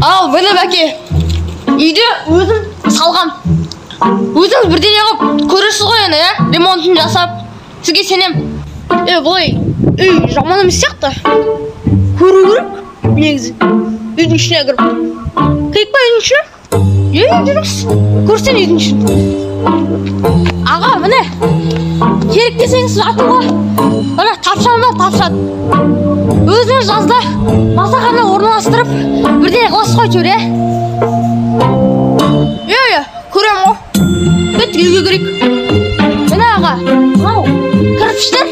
Ал міне, бәке, үйде өзім салғам. Өзіңіз бірдеңе қылып көресіз ғой енді, иә, ремонтын жасап. Сізге сенем. Е, былай үй жаман емес сияқты. Көру керек негізі. Үйдің ішіне кіріп. Кірейік па үйдің ішіне? Е, жүріңіз. Көрсен үйдің ішін. Аға, міне. Керек десеңіз жатуға. Міне, тапшан бар, тапшан. Өзіңіз жазда масахана орналастырып, бірдеңе қыласыз ғой әйтеуір, иә? Иә, иә, көремін ғой. Кеттік, үйге кірейік. Міне, аға, мынау кірпіштер.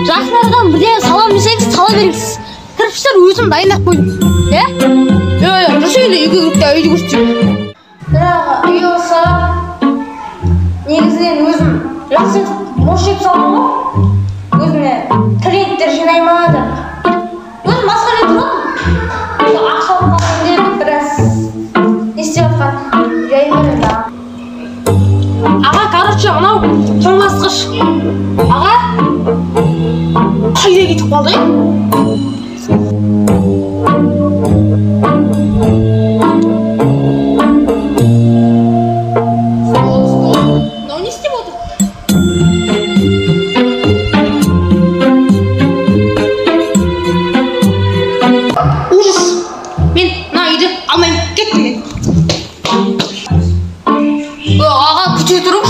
Жақын арадан бірдеңе саламын десеңіз, сала беріңіз. Кірпіштер өзім дайындап қойдым. Иә? Иә, иә, жүрсек енді үйге кіріп те үйді көрсетейік. Міне, аға, үй болса, негізінен өзім жақсы етіп, мощь етіп салдым ғой. Өзіме клиенттер жинай ма деп. Өзім басқа жерде тұратынмын. Сол ақша алып қалдым деп біраз не істеп жатқан жайым бар енді. Аға, короче, мынау тоңазытқыш. Аға, қайда кетіп қалды, е? Мынау не істеп отыр? Ужас! Мен мына үйді алмаймын, кеттім мен. О, аға, күте тұрып.